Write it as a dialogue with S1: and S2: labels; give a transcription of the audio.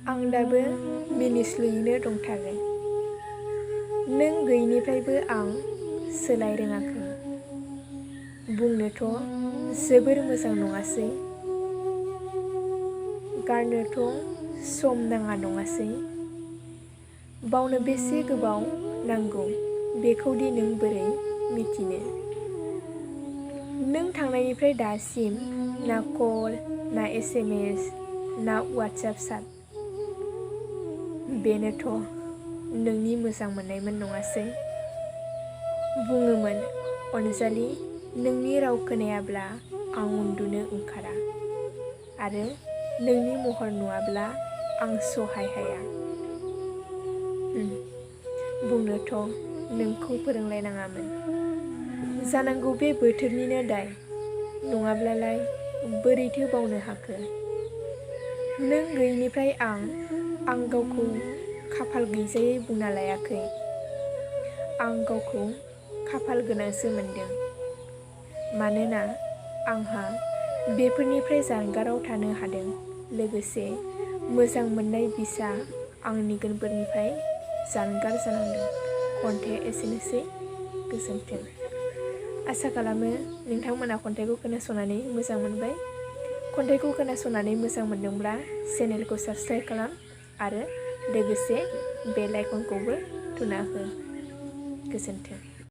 S1: आं दाबो मिनिस्लुयैनो दंथारो। नों गैयिनिफ्रायबो आं सोलाय रोङाखै। बुंनोथ' जोबोर मोजां नङासै? गारनोथ' सम नाङा नङासै? बावनो बेसे गोबाव नांगौ बेखौदि नों बोरै मिथिनो? नों थांनायनिफ्राय दासिम ना कल, ना SMS, ना WhatsApp चाट। बेनोथ' नोंनि मोजां मोननायमोन नङासै? बुङोमोन अनजालि, नोंनि राव खोनायाब्ला आं उन्दुनो ओंखारा आरो नोंनि महर नुवाब्ला आं सहाय हाया। बुंनोथ' नोंखौ फोरोंलायनाङामोन। जानांगौ बे बोथोरनिनो दाय, नङाब्लालाय बोरैथो बावनो हाखो? नों गैयिनिफ्राय आं गावखौ खाफाल गैजायै बुंना लायाखै। आं गावखौ खाफाल गोनांसो मोनदों। मानोना आंहा बेफोरनिफ्राय जानगाराव थानो हादों। लोगोसे मोजां मोननाय बिसा आंनि गोरबोनिफ्राय जानगार जानांदों। खन्थाइया एसेनोसै। गोजोन्थों। आसा खालामो नोंथांमोना खन्थाइखौ खोनासंनानै मोजां मोनबाय। खन्थाइखौ खोनासंनानै मोजां मोनदोंब्ला चेनेलखौ साबस्क्राइब खालाम आरो लोगोसे बेल आइकनखौबो थुना हो। गोजोन्थों।